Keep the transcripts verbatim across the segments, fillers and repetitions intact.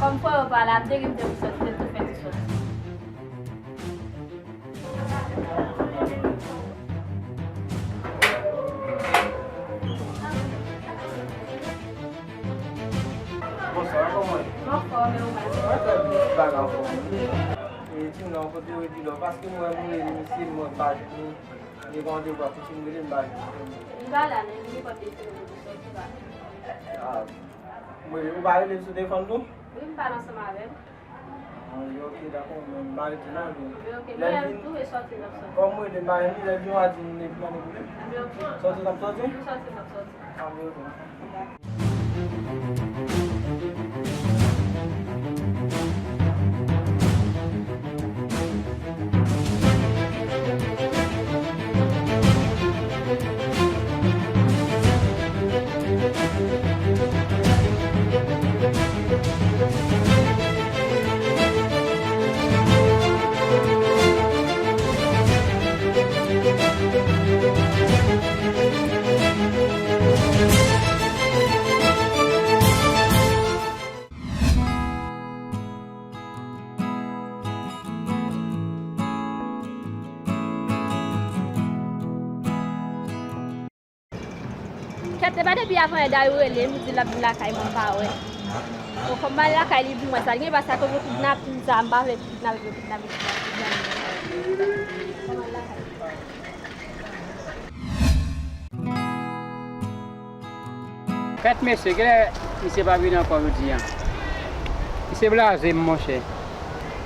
Kòm frè yo pa la, m te gen m te pou sòti, m te tou fè ti sòti. Bonswa, kòman w ye? M anfòm, e ou menm? Mwen trè byen, m pa gen anfòm. E di m non, kote Redi Love, paske m wè m rele misye, m wè m pa jwenn li. Li gen randevou ak pitit, m rele, m pa jwenn li. Li pa la, men li gen pòt li fèmen, li sòti pa. Ah, m rele, ou pa rele l sou telefòn tou? Wi, m pale ansanm avè l. Ah, ok, dakò, men m pa rete non, men. Men ok, lè m vin, tou e sòti, m ap sòti. Kòm m rele, m pa jwenn li, lè l vin, w a di m, epi m annik ou. Men ok. Sòti, n ap sòti? M sòti, m ap sòti. Ah, men ok. Kèt, se pa depi avan yè Dayou rele m, li di l ap vin lakay mwen, m pa wè. Bon, fò m al lakay li pou m wè sa l gen, paske akoz de kidnapin sa, m pa vle kidnape, yo kidnape. Fò m al lakay li. Kèt mesye, kilè misye pa vini ankò jodi a? Misye blaze m, monchè.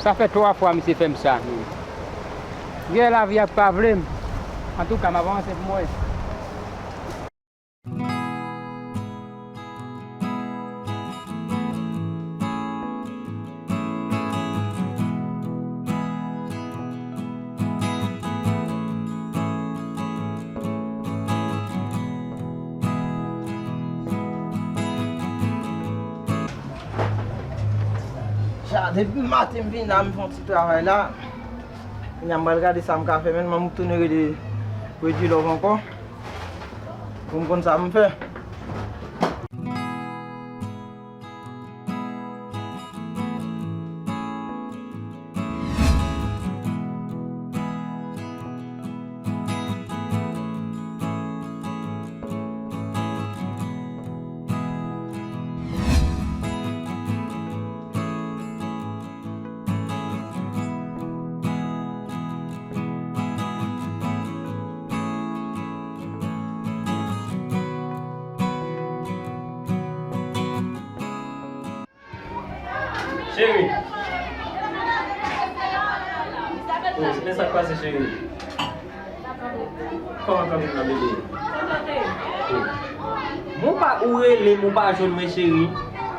Sa fè twa fwa misye fè m sa menm. Gen lavi a k pa vle m. Antouka, m ap avanse pou m wè. Sa, depi maten m vin la, m fè yon ti travay la. Kounye a m pral gade sa m ka fè, men m tounen rele Redi Love ankò. Pou m konn sa m fè. Cheri. Oh, men sa k pase, cheri? Kòman kanpe nan bebe? Oh. Mon pa, ou rele m, ou pa jwenn mwen, cheri.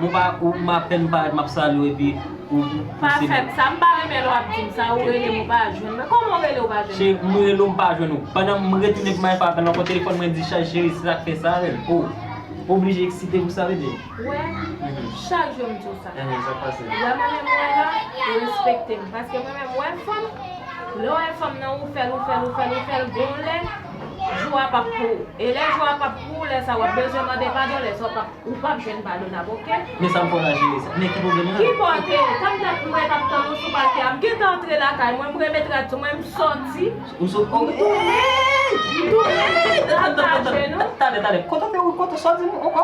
Mon pa, ou, m apèn parèt, m ap salye w, epi ou, ou, ou pa fè m sa, m pa renmen lè w ap di m sa, ou rele m, ou pa jwenn mwen. Kòman w rele, ou pa jwenn mwen? Cheri, m rele w, m pa jwenn ou. Pandan m retounen pou m al fè apèl ankò, telefòn mwen di chaj, cheri, se sa k fè sa, menm. Oh, oblije eksite pou sa, bebe. Wè, chak jou m di w sa. Sa k pase? Wè mwen menm, wè la, ou respekte m. Paske mwen menm, wè fanm, lè w wè fanm nan, ou fè l, ou fè l, ou fè l, ou fè l, gon lè, jou a p ap pou ou. E lè jou a p ap pou ou, lè sa w ap bezwen mande padon, lè sa w p ap, ou p ap jwenn padon nan, oke? Men sa m fè w la, jere sa. Men ki pwoblèm ou la? Ki pòte? Tann dat mwen t ap tann ou sou pake a. M gentan antre lakay mwen, m remèt rad sou mwen, m sòti. Ou sou, oh, m tounen. M tounen. Talè, talè, talè. Kote w te, kote w sòti ankò?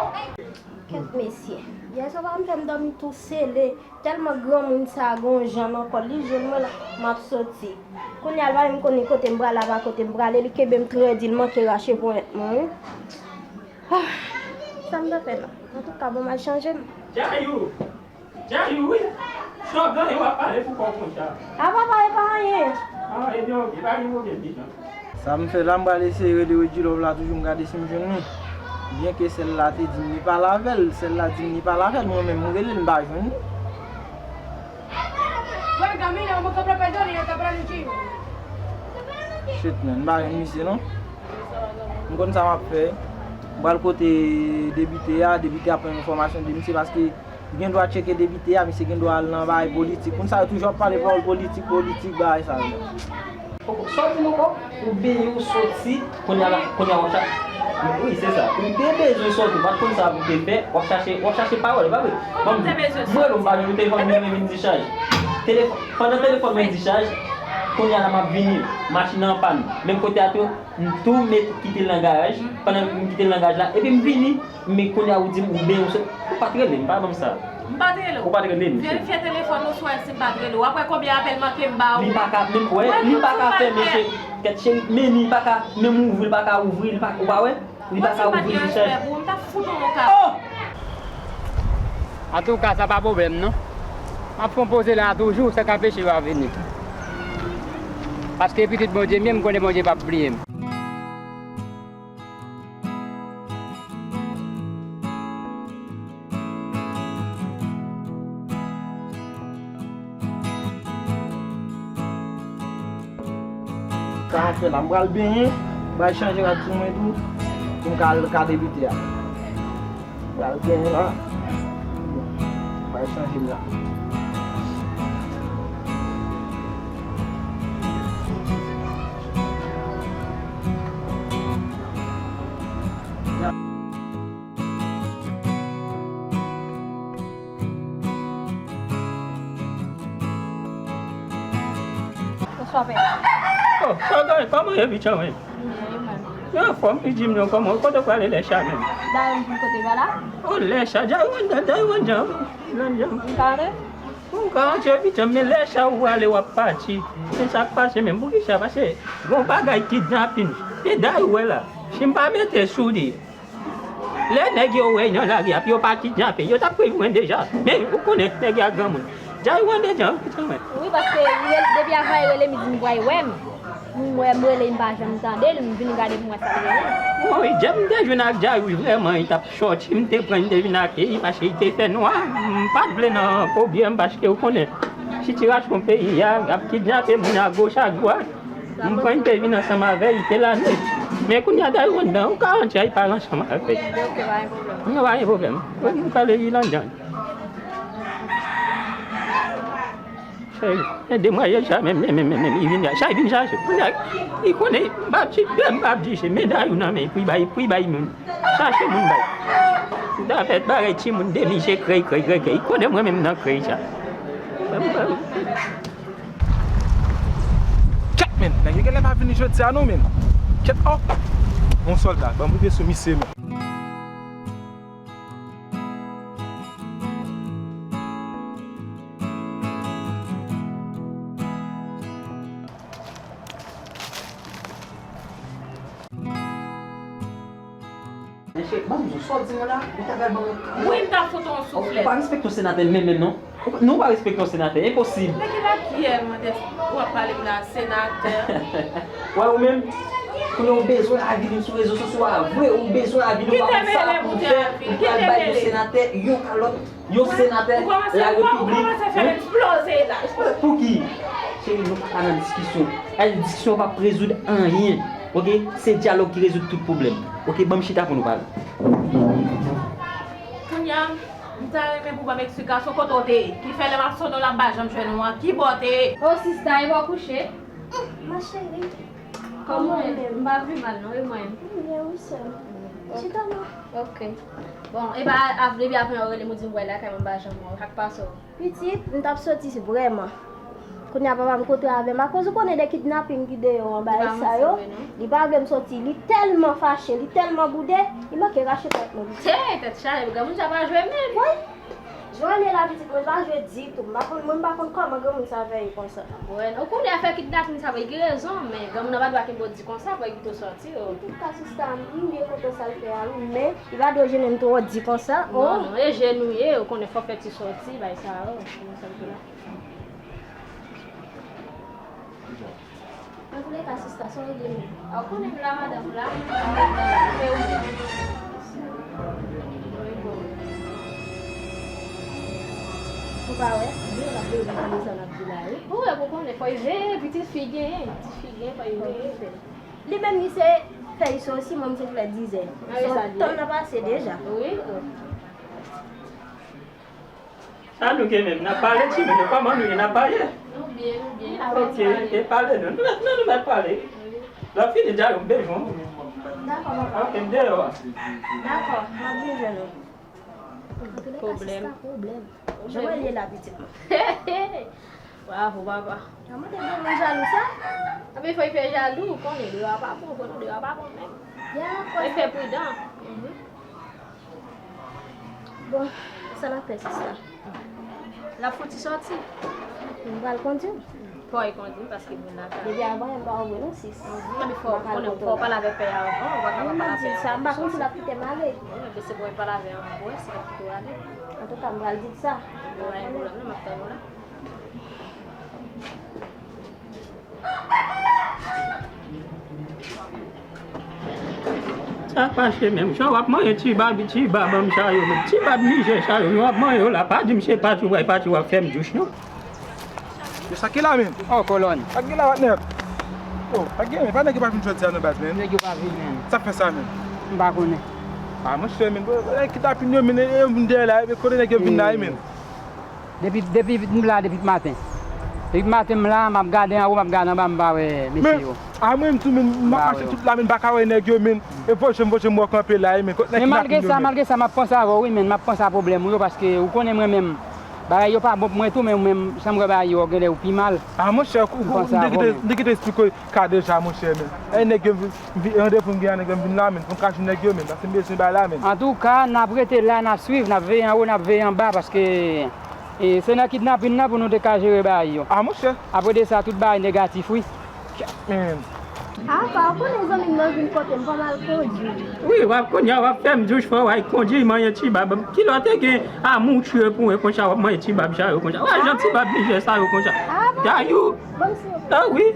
Kèt mesye. Yè swa pa m fè m dòmi tou sele. Tèlman granmoun sa a gon jan nan kò l, li jwenn mwen la, m ap soti. Kounye a l pa menm konnen kote m prale, apa kote m prale, li kenbe m trè di, l manke rache ponyèt mwen, wi. Ah, sa m ta fè la? Antouka, bon, m al chanje m. Djayou! Djayou, wi! Sa w genyen w ap pale pou kò w konsa? Apa pale pa anyen. Ah, ebyen, oke, pa gen pwoblèm, deja. Sa m fè la, m pral eseye rele Redi Love la toujou, m gade si m jwenn li. Byenke sèl la te di m li pale avè l, sèl la di m li pale avè l, mwen menm m rele l, m pa jwenn li. Shit, man, m pa jwenn misye non. M konn sa m ap fè. M pral kote depite a, depite a pran enfòmasyon de misye paske Li gen dwa tcheke depite a, misye gen dwa al nan bagay politik. Moun sa yo toujou ap pale pawòl politik, politik, bagay sa yo. Poko sòti non, poko. Ou benyen, ou soti, kounye a la, kounye a w ap chache. Wi, se sa. Ou te bezwen sòti, ou pa t konn sa pou te fè, w ap chache, w ap chache pawòl, e pa vre? Kòman m te bezwen sòti? Mwen, m pa jwenn telefòn mwen, mwen vin dichaj. Telefòn, pandan telefòn mwen dichaj, kounye a la m ap vini, machin nan an pàn. Menm kote a tou, m tou met kite l nan garaj, pandan m kite l nan garaj la, epi m vini, men kounye a ou di m ou benyen, ou sot, ou pa t rele m, pa ban m sa. M pa t rele w. Ou pa t rele m, cheri. Verifye telefòn ou si w wè si m pa t rele w. W ap wè konbyen apèl manke m ba ou. Li pa ka menm, wè, li pa ka fèmen, cheri. Kèt, cheri, men li pa ka menm ouvri, li pa ka ouvri, li pa, ou pa wè? Li pa ka ouvri li chèch. Antouka, sa pa pwoblèm, non. M ap fè yon poze la toujou, sa k anpeche yo a vini. Paske pitit Bondye m ye, m konnen Bondye p ap bliye m. Sa a fè la, m pral benyen, m pral chanje rad sou mwen tou, pou m ka al ka debite a. M pral benyen la, m pral chanje m la. Bonswa, pè. Oh, Shogun, kòman ye, pitit mwen? Byen, e mwen? Mwen anfòm, li di m non, kòman, kote w prale lè cha menm? Dayou, m pou kote w la. Oh, lè cha, Dayou anndan, Dayou anndan. Anndan. M ka antre? Ou ka antre, pitit mwen, men lè cha ou prale, w ap pati. Men sa k pase menm, poukisa? Paske gon bagay kidnapin. E Dayou wè la, si m pa mete sou li, lè nèg yo wè nan lari a, yo pa kidnape, yo t ap kouye pou mwen deja. Men ou konnen nèg yo a granmoun. Dayou anndan, pitit mwen. Wi, paske li rele, depi avan li rele m, li di m pral wè m. M wè m rele, m pa janm tande l, m vin gade pou m wè sa l rele m. Bon, wi, jan m te jwenn ak Dayou, vrèman, li t ap sòti, m te pran, m te vin akeyi, paske li te fè nwa, m pa t vle nan pwoblèm, paske ou konnen, sitiyasyon peyi a, y ap kidnape moun agoch, adwat. M pran, m te vin ansanm avè l, li te la nèt. Men kounye a, Dayou anndan, ou ka antre, al pale ansanm avè l. Ok, pa gen pwoblèm. Non, pa gen pwoblèm. Ou ka ale, li anndan. Cheri, men demwazèl sa menm, menm, menm, menm, li vin, sa li vin chache. Kounye a, li konnen, m p ap di, m p ap di, se men Dayou nan men, pou li bay, pou li bay moun. Chache moun bay. Ou ta fè bagay timoun de mi se krèy, krèy, krèy, krèy. Li konnen mwen menm nan krèy sa. Kèt, men, nèg yo genlè pa vini jodi a non, men. Kèt, oh. Yon sòlda, ban m rive sou misye, men. Mesye, ban m di w, sa w di mwen la, ou ta pral ban mwen kran. Wi, m ta fout w yon souflèt. Ou pa respekte yon senatè menm, menm, non. Ou pa, non, ou pa respekte yon senatè, enposib. Men ki bagay mwen te, w ap pale m la, senatè? Wè, ou menm, kounye a ou bezwen lavi nou sou rezo sosyo a vre, ou bezwen lavi nou, ou pa konn sa pou w fè, ou pral bay yon senatè yon kalòt. Yon senatè larepiblik. Ou kòmanse fè m eksploze la. Pouki? Cheri, nou pa ka nan diskisyon. Ay, diskisyon p ap rezoud anyen. Oke? Se dyalòg ki rezoud tout pwoblèm. Oke? Ban m chita pou nou pale. Kounye a, m ta renmen pou ban m eksplikasyon kote w te ye. Ki fè lè m ap sonnen w la, m pa janm jwenn ou an. Ki bò w te ye? O sista, e bò w kouche? Ma chérie. Kòman w ye? M pa pi mal non, e mwen menm? M byen wi sè m. Chita non. Ok. Bon, e pa depi avan yo rele m ou di m wè lakay mwen, m pa janm wè w. Sa k pase w? Pitit, m t ap soti vrèman. Kounye a papa m kontre avè m akoz ou konnen de kidnaping ki deyò an bagay sa yo. Li pa vle m soti, li tèlman fache, li tèlman boude, li manke rache tèt mwen. Hey, tèt chaje, granmoun sa pa jwe menm. Wi. Jan w ye la pitit mwen pa jwe ditou. M pa konn, mwen m pa konn kòman granmoun sa fè ye konsa. Wè, ou konnen afè kidnapin sa, gen rezon, men granmoun nan pa dwe kenbe w di konsa, fò l kite w sòti, o. Antouka, sista, m byen kontan sa l fè a, wi, men li pa dwe jennen m twò di konsa, o. Non, non, e jèn ou ye, ou konnen fò w fè ti sòti, bay sa, o. Konnen sa l fè la. Antouleka, sista, sa w regle menm? A, ou konnen m la, madanm, ou la. E ou menm? Ou pa wè? Byen, l ap veye pou tande sa n ap di la, wi. Ou wè, pou konnen, fò l veye, pitit fi genyen, pitit fi genyen, fò l veye. Li menm, li se fèy sosi, mwen, m se flè dizè. Tan nan pase deja. Wi. Sa nou gen menm? N ap pale, timoun yo, kòman nou ye? N ap pale? Nou byen, nou byen. Ok, e pale non. Nou mèt, nou, nou mèt pale. Wi. Lè w fini, Dayou, m bezwen w. Ok, m deyò a. Dakò, m ap vin jwenn ou. Pwoblèm. Pwoblèm. Jan w ye la, pitit mwen? Bravo, papa. Kòman te gen moun jalou sa? Anben, fò l fè jalou, ou konnen, deyò a pa bon, konnen deyò a pa bon menm. Fò l fè pridan. Mhm. Bon, sa n ap fè, sista? L ap fouti sòti. M pral kondi w. Fò w kondi m paske moun lakay. Depi avan, m pa wè non, sis. Mhm, men fò w konnen, fò w pale avèk pè a avan, ou pa ka pa pale avè l. M pa konn si l ap kite m ale. Wi, men se pou w pale avè l avan pou w wè si l ap kite w ale. Antouka, m pral di l sa. Ou pa gen pwoblèm non, m ap tann ou la. Sa fache menm. Jan w ap manyen ti bab, ti bab an m sa yo menm. Ti bab mizè sa yo, jan w ap manyen yo la, pa di m se pati w pral pati w ap fè m dous non. Yo, sa ki la menm? Oh, kolòn. Sa ki la, patnè? Oh, sa ki la menm? Pa nèg yo pa vin jodi a non, baz, menm. Nèg yo pa vin menm. Sa k fè sa menm? M pa konnen. Ah, monchè, menm, e, e, kidnapin yo, menm, e, e, vin dèyè la, e, kote nèg yo vin la, e, menm? Depi, depi m la, depi maten. Depi maten m la, m ap gade anwo, m ap gade anba, m pa wè mesye yo. A mwen menm tou, menm, m ap mache tout la, menm, m pa ka wè nèg yo, menm. E voye m, voye m wè kanpe la, e, menm, kot nèg kidnapin yo, menm. Men malgre sa, malgre sa, m ap panse avè w, wi, menm, m ap panse a pwoblèm ou yo, paske ou konnen mwen menm, bagay yo pa bon pou mwen tou, men ou menm, jan m wè bagay yo, genlè ou pi mal. A, monchè, ou, ou, m te kite, m te kite esplike w ka deja, monchè, menm. E nèg yo, vi-, randevou m gen a nèg yo, m vin la, menm, pou m ka jwenn nèg yo, menm, paske m bezwen bagay la, menm. Antouka, n ap rete la, n ap swiv, n ap veye anwo, n ap veye anba, paske E se nan kidnapin nan pou nou te ka jere bagay yo. A, monchè. Apre de sa, tout bagay negatif, wi. Men. Apa, ou konnen zanmi m nan vin kote m, fò m al kondi. Wi, w ap kounye a, w ap fè m dous, fò w al kondi, manyen ti bab. Kilè w te gen amou tchwe pou mwen konsa, w ap manyen ti bab sa yo konsa. W a jan ti bab mizè sa yo konsa. Dayou. A wi.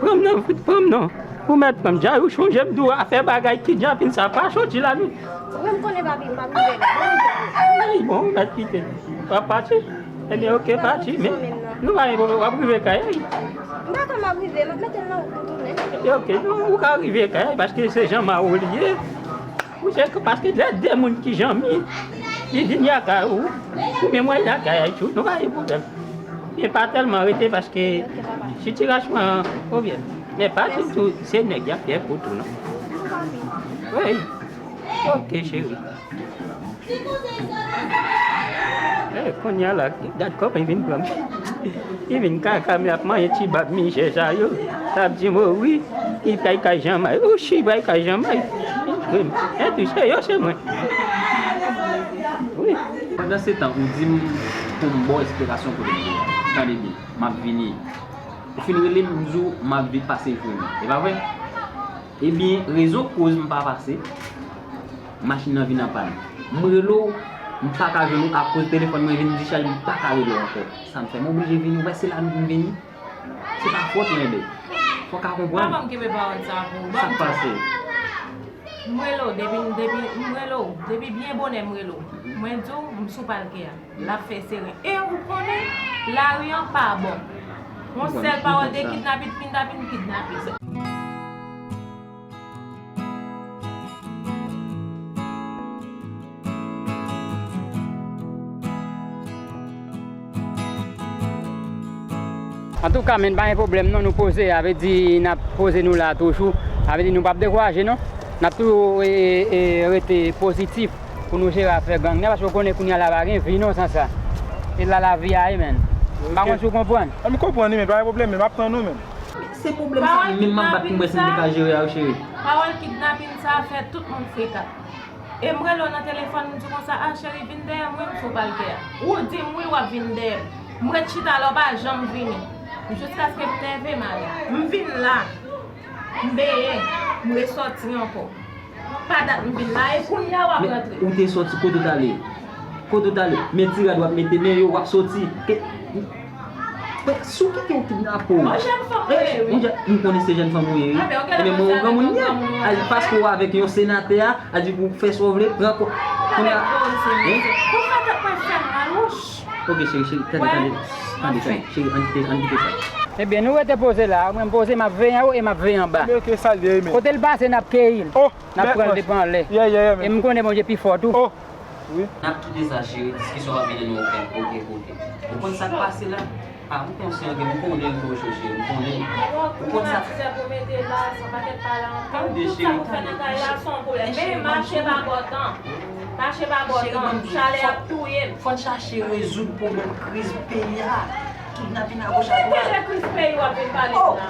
Pran m non, fout pran m non. Ou mèt pran m. Dayou, chonje m di w afè bagay kidnapin sa pa soti la non. Ou menm konnen papi m p ap rive la. Ay, bon, ou mèt kite. W ap pati? Ebyen, oke, pati, men nou pa gen pwoblèm, w ap rive kay. M pa kwè m ap rive, m ap mete l nan wout pou tounen. Ebyen, oke, non, ou ka rive kay, paske se jan ma ou li ye. Ou se paske lè de moun ki zanmi, li vin lakay ou, ou menm w al lakay tou, nou pa gen pwoblèm. Men pa tèlman rete paske sitirasyon an pwoblèm. Men pa di m tou se nèg y ap fè pou tou non. Wi. Oke, cheri. Eh, kounye a la, gad kòman li vin pran m. Li vin kaka m, l ap manyen ti bab mizè sa yo. L ap di m, o wi, li pral kay Jan May. Ou si pral kay Jan May. Wi, men tou se yo, se mwen. Wi. Pandan se tan, ou di m pou m ba w esplikasyon kote m ye a. Tande byen, m ap vini. Ou fin rele m, m di w m ap vin pase jwenn ou. E pa vre? Ebyen, rezon koz m pa pase, machin nan vin an pàn. M rele w, m pa ka jwenn ou akoz telefòn mwen vin dichaj, m pa ka rele w ankò. Sa m fè, m oblije vini. Ou wè se la m vini. Se pa fòt mwen, bèt. Fò w ka konprann. Papa m kenbe pawòl sa pou ou. Sa k pase? M rele w depi, depi, m rele w depi byen bonè, m rele w. Mwen di w, m sou palkè a. L ap fè seren. E ou konnen, lari an pa bon. Yon sèl pawòl de kidnapin, kidnapin, kidnapin. Antouka, men pa gen pwoblèm non, nou poze, sa vle di n ap poze nou la toujou. Sa vle di nou p ap dekouraje non. N ap toujou, e, e, e, rete pozitif pou nou jere afè gang nan, paske w konnen kounye a la pa gen vi non san sa. Se la lavi a ye, menn. M pa konn si w konprann. M konprann wi, men pa gen pwoblèm, men m ap tann ou, menn. Se pwoblèm sa menm m ap bat pou m wè si m te ka jere a wi, cheri. Pawòl kidnapin sa fè tout moun frita. E m rele w nan telefòn, m di w konsa, a cheri, vin dèyè m wi, m sou palkè a. Ou di m wi, w ap vin dèyè m. M ret chita la, w pa janm vini. Jiskaske m nève m ale. M vin la. M beye. M resòti ankò. Pa dat m vin la, e kounye a w ap rantre. Men ou te sòti, kote w t ale? Kote w t ale? Men ti rad w ap mete, men yo w ap sòti. Ke, men si w kite yon kidnape w. Yon jèn fanm ou ye, wi. Yon jèn, m konnen se jèn fanm ou ye, wi. Ebyen mwen yon granmoun m ye. Al paske w avèk yon senatè a, a di pou w fè sa w vle, pran kò. Kounye a, hein? Ou fè tèt mwen fè m mal, wouch. Ok, cheri, cheri, tande, tande, tande, tande, cheri, ann kite, ann kite sa. Ebyen, nou rete poze la, mwen m poze, m ap veye anwo e m ap veye anba. Ebyen, ok, sa l ye, men. Kote l pase, n ap keyi l. Oh! N ap pran l depi anlè. Yeah, yeah, yeah, men. E m konnen Bondye pi fò tou. Oh! Wi. N ap kite sa, cheri, diskisyon pa mennen nou okenn, okenn kote. Ou konn sa k pase la? Ah, m konsyan ke m konnen l tou, cheri, m konnen. Ou konn sa. Pou mete la, se yon pakèt pale anpil. Tout sa pou fè nan kay la, se yon pwoblèm. Men mache pa bò tan. Mache pa bò tan. Chalè ap touye m. Fò n chache rezoud pwoblèm kriz peyi a. Kidnapin agoch adwat. Ki kriz peyi w ap vin pale m la?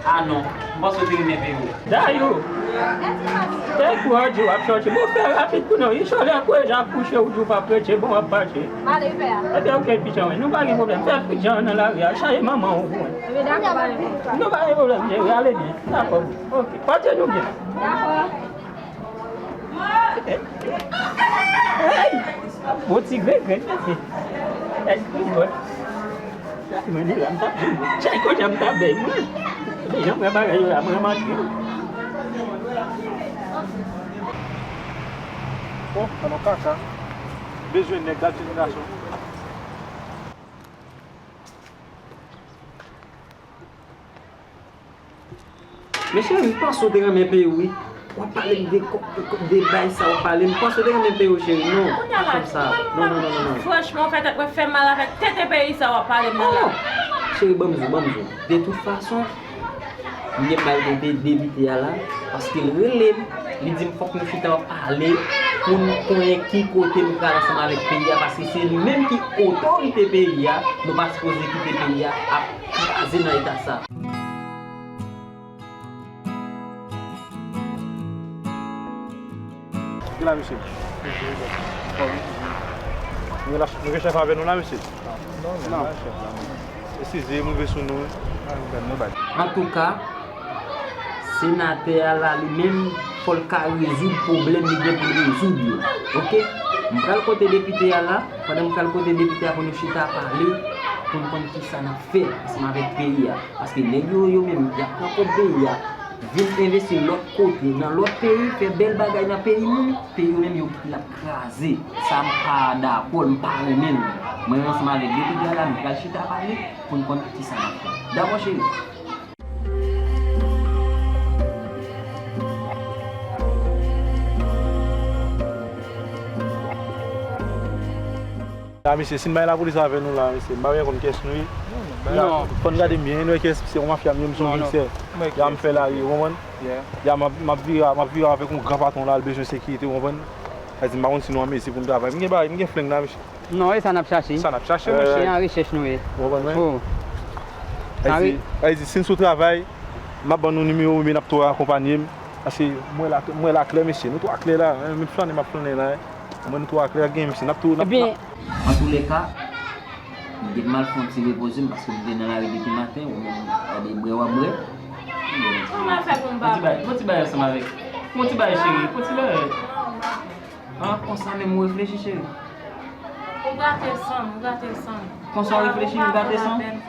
Ah non, m panse w te renmen peyi w. Dayou, te kou an di w ap sòti. Bon, fè rapid pou nou. Ichòlè ankoureje ap kouche ou di w p ap rete, bon, w ap mache. Ebyen, oke, pitit mwen, nou pa gen pwoblèm. Fè pitit an nan lari a, chaje manman w pou mwen. Nou pa gen pwoblèm, cheri, ale byen. Dakò, oke. Pòte nou byen. Dakò. Hey! Bon ti grenn grenn mesye. Hey, bon. Mwen di la, m t ap jwe. Chay kote m t ap bèy mwen. Deja mwen bagay yo la, mwen manke. Bon, fè nou kaka. Bezwen nèg, gad jenn gason. Men cheri, m panse w te renmen peyi w, wi. W ap pale m de kòb, de kòb, de bay sa w ap pale. M panse w te renmen peyi w, cheri. Non, pa fè m sa. Non, non, non, non, non. Franchman, w fè tèt mwen fè mal avèk tenten peyi sa w ap pale m nan la. Oh! Cheri, ban m di w, ban m di w. De tout fason, m gen mal de depite a la, paske l rele m, li di m fòk nou chita pale pou n konnen ki kote nou pral ansanm avèk peyi a, paske se li menm ki otorite peyi a, nou pa sipoze kite peyi a ap kraze nan eta sa. Ki la, mesye? Nou gen la, nou gen chèf avè nou la, mesye? Non, non, non. Eskize, m rive sou nou, wi. Antouka, senatè a la, li menm, fò l ka rezoud pwoblèm li gen pou l rezoud yo. Oke? M pral kote depite a la, pandan m pral kote depite a pou nou chita pale, pou n konn kisa n ap fè ansanm avèk peyi a. Paske nèg yo, yo menm, y ap pran kòb peyi a, vin envesti lòt kote, nan lòt peyi, fè bèl bagay nan peyi moun, peyi yo menm yo kite l ap kraze. Sa m pa dakò l, m pa renmen l. Mwen ansanm avèk depite a la, nou pral chita pale pou n konn kisa n ap fè. Dakò, cheri? La, mesye, si n bay lapolis avè nou la, mesye, m pa byen konn kiyès nou ye. Non, non, bay lapolis. Fò n gade m byen, nou wè kiyès, se yon mafya m ye, m se yon gangstè. Ya m fè lari, ou konprann? Ya m ap, m ap vire, m ap vire avèk yon gran patwon la, l bezwen sekirite, ou konprann? Sa di m pa konn si nou an mezi pou n travay. M gen bagay, m gen fleng la, mesye. Non, e sa n ap chache. Sa n ap chache, monchè. Se an rechèch nou ye. Ou konprann mwen? Oh. Sa di, si n sou travay, m ap ban nou nimewo m, n ap tou akonpanye m. Paske mwen la, mwen la klè, mesye. Nou twa klè la. Menm flannen m ap flannen la. Mwen nou twa klè ak gen, mesye. N ap tou, n ap, ebyen, antoulèka, m te mal fè yon ti repoze m paske m te nan lari depi maten, ou menm, gade bwè w ap bwè. Kòman fè pou m pa bwè? Fon ti bay ansanm avèk. Fon ti bay, cheri. Fon ti bay. Ah, konsa menm ou reflechi, cheri? Ou gate san m, ou gate san m. Konsa w reflechi, ou gate san m?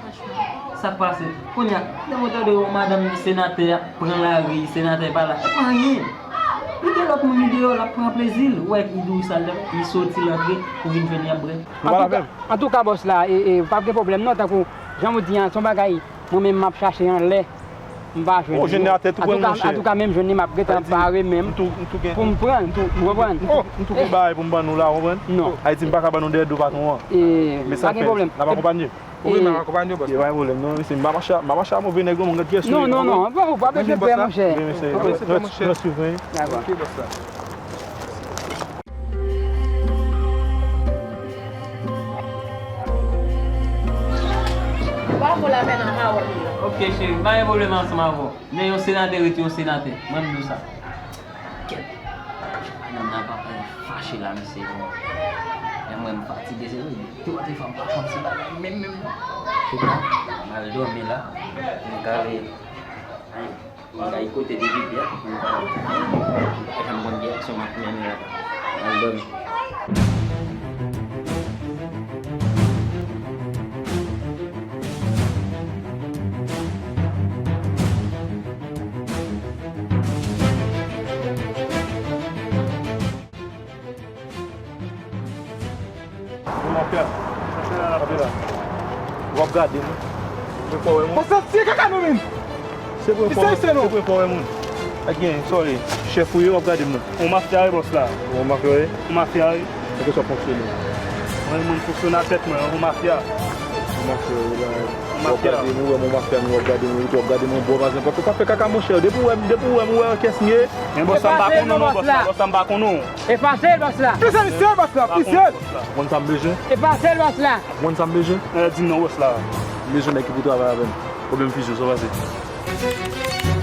Sa k pase? Kounye a, lè mwen tande yon madanm senatè ap pran lari, senatè pa la, e pa anyen. Li gen lòt moun li deyò, l ap pran plezi l. Ou wè, li di w sa l fè, li soti, l antre, pou vin jwenn li ap bwè. Antouka, antouka, bòs la, e, e, p ap gen pwoblèm non, tankou, jan w di an, se yon bagay, mwen menm m ap chache anlè, m pa jwenn li. Antouka, antouka, menm jwenn li, m ap gentan pare menm pou m pran l. Ou konprann? M tou gen bagay pou m ban nou la, ou konprann? Non. Ayiti, m pa ka ban nou dèyè do patwon an. Men sa fè, n ap akonpanye. Ou vle m ap akonpanye w, bòs la? Pa gen pwoblèm non, mesye, m pa mache, m pa mache a move nèg non, mwen gad pyès nou ye. Non, non, non, ou pa bezwen pè, monchè. Mwen swiv, wi. Dakò. Ok, bòs la. Ou pa vo lapèn an pawòl li. Ok, cheri, m pa gen pwoblèm ansanm avè w. Men yon senatè rete yon senatè. Mwen, m di w sa. Kèt. Madanm nan pa pran fache la, mesye, bon. Men mwen, m fatige, se vre. Tout lòt fwa, m pa fè yon ti bagay, menm, menm, non. Chita, m al dòmi la. M gade. M gade kote depite a. M pa, m pa janm konn ki aksyon m ap mennen la. M al dòmi. Ou mafya. Kanpe la. W ap gade m. Ou kwè w wè moun? Pase se kaka nou menm. Se pou enfòme, se pou enfòme moun. Ak gen, sòri. Chèf ou ye, w ap gade m nan. Ou mafya wi, bòs la. Ou mafya wi? Ou mafya wi. Nan ki sa w fonksyone? Mwen, moun fonksyone ak tèt mwen, ou mafya. Mafya, w ap gade m, ou wè m yon mafya, men w ap gade m, w ap gade m yon bò, pa egzanp, w pa fè kaka, monchè. Depi w wè m, depi w wè m, ou wè kiyès m ye. Men bòs la, m pa konnen w non, bòs la. Bòs la, m pa konnen w. Efase l, bòs la. Ki se misye, bòs la? Ki se l? Ou konn sa m bezwen? Efase l, bòs la. Ou konn sa m bezwen? Di m non, bòs la. M bezwen nèg ki pou travay avè m. Pwoblèm fizi, sa pase.